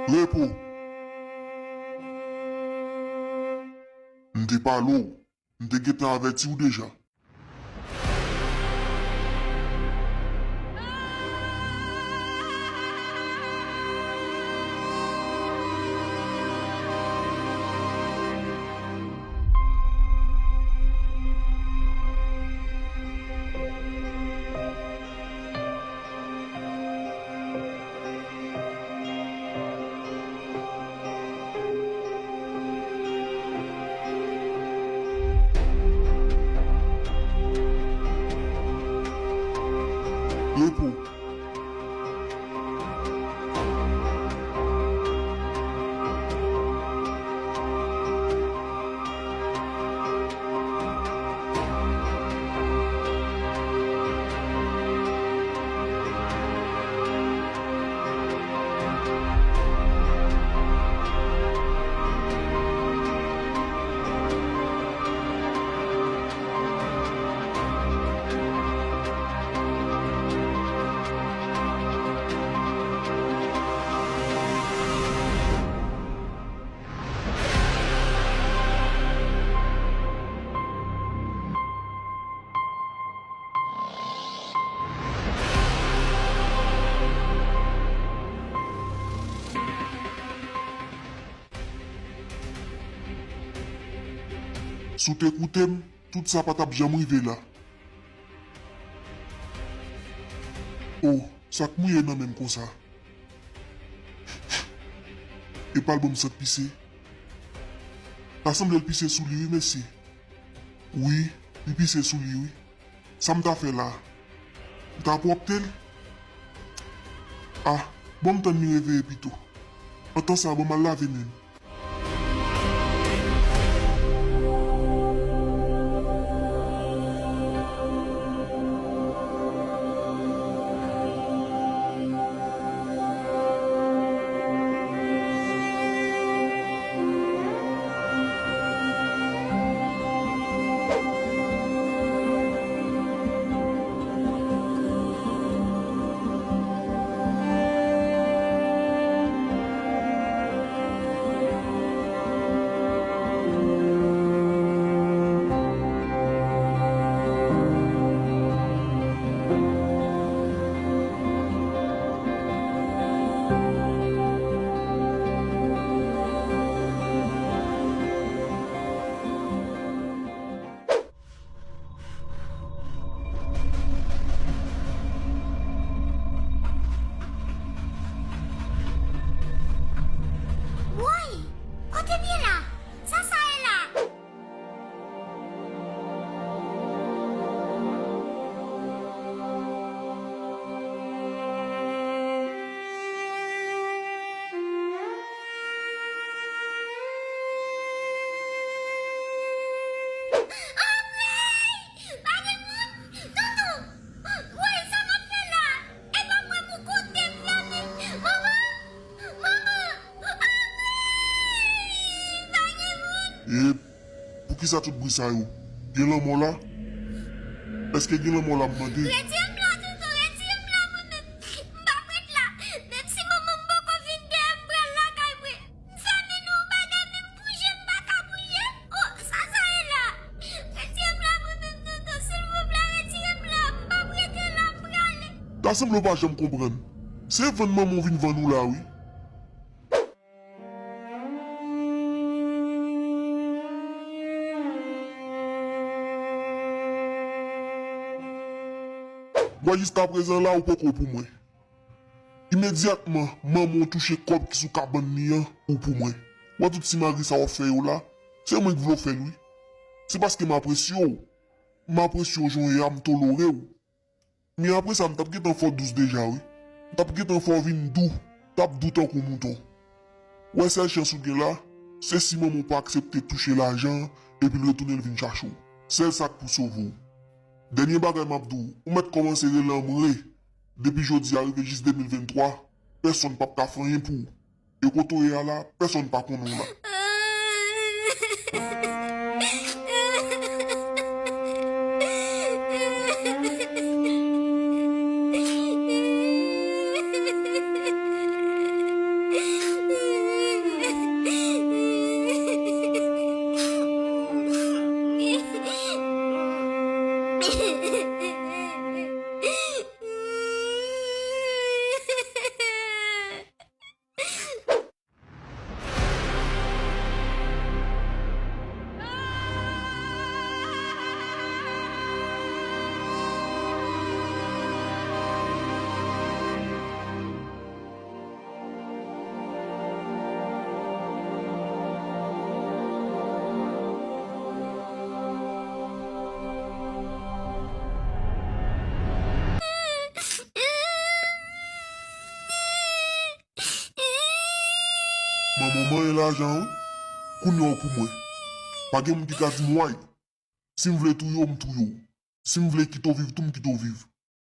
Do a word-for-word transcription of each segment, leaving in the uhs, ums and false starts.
Repo. M te pale w. M te gentan avèti w deja. Repo. Si w te koute m, tout sa pa t ap janm rive la. O, sa k mouye nan men m konsa? Epa l ban m sant pise. Ta sanble l pise sou li wi, mesye. Wi, li pise sou li wi. Sa m ta fè la? M ta pwòpte l? Ah, bon m tann li reveye pito. Antan sa, bon m al lave men m. Woy! Kote m ye la? Sa sa ye la? Anmwey! Pa gen moun? Toutou! Woy, sa m ap fè la? Epa mwen pou kote m fèmen. Manman! Manman! Anmwey! Pa gen moun? Ep, poukisa tout bri sa yo? Gen lanmò la? Èske gen lanmò la, m mande? Retire m la, Toutou, retire m la, mwen menm. M pa prèt la. Menm si manman m poko vin dèyè m, m pral lakay mwen. M fèmen nan yon bagay, men m bouje, m pa ka bouje. O, sa sa ye la? Retire m la, mwen menm, Toutou, silvouplè, retire m la. M p ap rete la, m prale. Ta sanble w pa janm konprann. Se vann manman w vin vann ou la, wi. Wè, jiskaprezan la, ou poko pou mwen. Imedyatman, manman w touche kòb ki sou kabann li an, ou pou mwen. Wè tout simagri sa w ap fè yo la, se mwen k vle w fè l, wi. Se paske m apresye w. M apresye w jan w ye a, m tolere w. Men apre sa, m t ap gentan fè w dous deja, wi. M t ap gentan fè w vin dou, t ap dou tankou mouton. Wè, sèl chans ou gen la, se si manman w pa aksepte touche lajan an, epi l retounen l vin chache w. Sèl sa k pou sove w. Dènye bagay m ap di w, ou mèt kòmanse rele anmwe. Depi jodi a rive jis de mil venntwa, pèsonn p ap ka fè anyen pou ou. E kote w ye a la, pèsonn pa konnen w la. Manman, manyen lajan, wi. Kounye a w pou mwen. Pa gen moun ki ka di m way. Si m vle touye w, m touye w. Si m vle kite w viv tou, m kite w viv.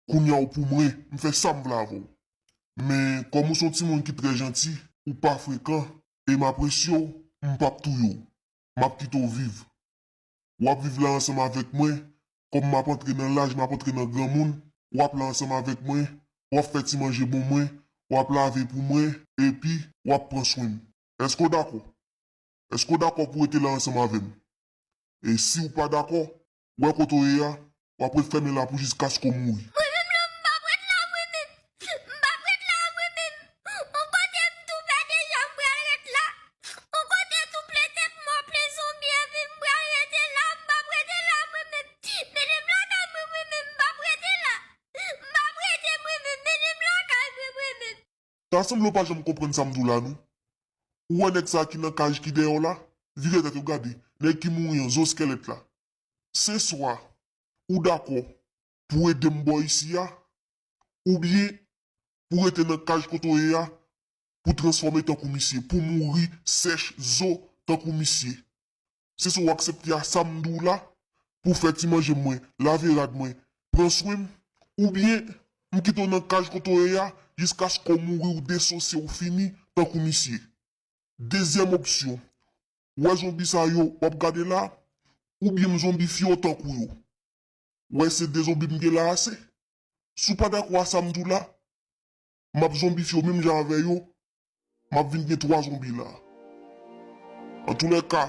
Kounye a w pou mwen, m fè sa m vle avè w. Men, kòm ou se yon timoun ki trè janti, ou pa frekan, e m apresye w, m p ap touye w. M ap kite w viv. W ap viv la ansanm avèk mwen, kòm m ap antre nan laj, m ap antre nan granmoun, w ap la ansanm avèk mwen, w ap fè ti manje bon mwen, w ap lave pou mwen, epi w ap pran swen m. Èske w dakò? Èske w dakò pou w rete la ansanm avè m? E si w pa dakò, w wè kote w ye a, w ap ret fèmen la pou jiskaske w mouri. Mwen menm la, m p ap ret la, mwen menm. M p ap ret la, mwen menm. On kote m tou pè deja, m pral ret la. On kote tou plen tèt mò, plen zonbi, epi m pral rete la, m p ap rete la, mwen menm. Mennen m lakay mwen, mwen menm, m p ap rete la. M p ap rete, mwen menm, mennen m lakay mwen, mwen menm. Ta sanble w pa janm konprann sa m di w la, non. Ou wè nèg sa ki nan kaj ki dèyè w la? Vire tèt ou gade, nèg ki mouri an, zo skèlèt la. Se swa ou dakò pou ede m bò isi a, oubyen pou rete nan kaj kote w ye a, pou transfòme tankou misye, pou mouri sèch zo tankou misye. Se swa w aksepte a sa m di w la, pou w fè ti manje mwen, lave rad mwen, pran swen m, oubyen m kite w nan kaj kote w ye a, jiskaske w mouri, w desosye, w fini, tankou misye. Dezyèm opsyon, w wè zonbi sa yo w ap gade la, oubyen m zonbifye w tankou yo. W wè se de zonbi m gen la ase. Si w pa dakò a sa m di w la, m ap zonbifye w menm jan avè yo, m ap vin gen twa zonbi la. Antoulèka,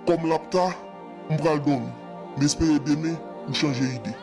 kòm l ap ta, m pral dòmi. M espere demen ou chanje ide.